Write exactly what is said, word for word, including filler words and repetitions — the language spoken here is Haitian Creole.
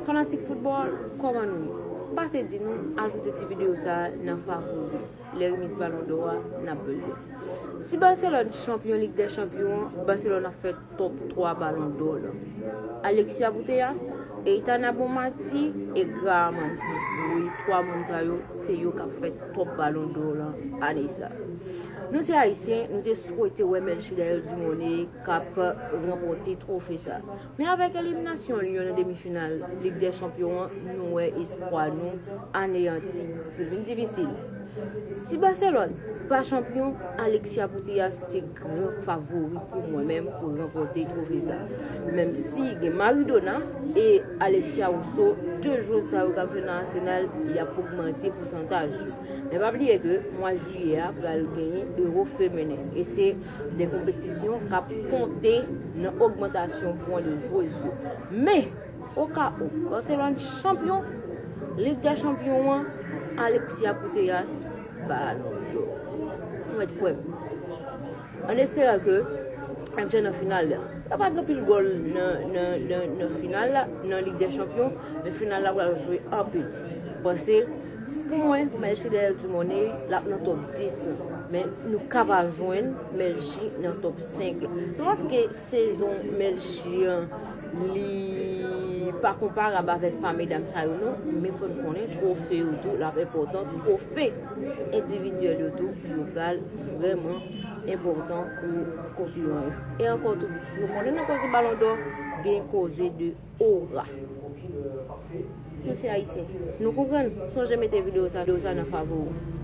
Fanatik foutbòl, kòman nou ye? Pase di nou, ajoute ti videyo sa a nan favori. Lè remiz Balon dò a, n ap bezwen. Si Barcelone chanpyon Lig dè Chanpyon an, Barcelone ap fè top twa Balon dò lan. Alexia Putellas, Aitana Bonmati e Grahamans. Wi, twa moun sa yo, se yo k ap fè top Balon dò lan ane sa. Nou se Ayisyen, nou te swete wè Melchie Daniel Dumornay k ap ranpòte twofe sa. Men avèk eliminasyon Lyon nan demi final Lig dè Chanpyon an, nou wè espwa nou aneyanti. Se vin difisil. Si Barcelone pa chanpyon, Alexia Putellas se gran favori pou mwen menm pou ranpòte twofe sa. Menm si gen Maridona e Alexia Russo, de jwèz sa yo k ap jwe nan Arsenal, y ap ogmante pousantaj yo. Men pa bliye ke mwa jiyè a pral genyen Euro feminen e se de konpetisyon k ap konte nan ogmantasyon pwen de jwèz yo. Men, Okao Barcelone chanpyon Lig dè Chanpyon an, Alexia Putellas Balon dò. Ou mèt kwè m. An esperan ke n ap jwenn nan final la. Yo pa gen anpil gòl nan, nan, nan, nan final la, nan Lig dè Chanpyon, men final la pral jwe anpil. Panse, pou mwen, Melchie Daniel Dumornay, l ap nan top dis lan. Men nou ka pa jwenn Melchie nan top senk lan. Se paske sezon Melchie an, li pa konparab avèk pa medam sa yo non, men fò n konnen twofe yo tou, l ap enpòtan, twofe endividyèl yo tou, yo pral vrèman enpòtan pou konkiran yo. E ankò tou, nou konnen nan koze Balon dò, gen koze de ora. Nou se Ayisyen. Nou konprann. Sonje mete videyo sa, videyo sa nan favori.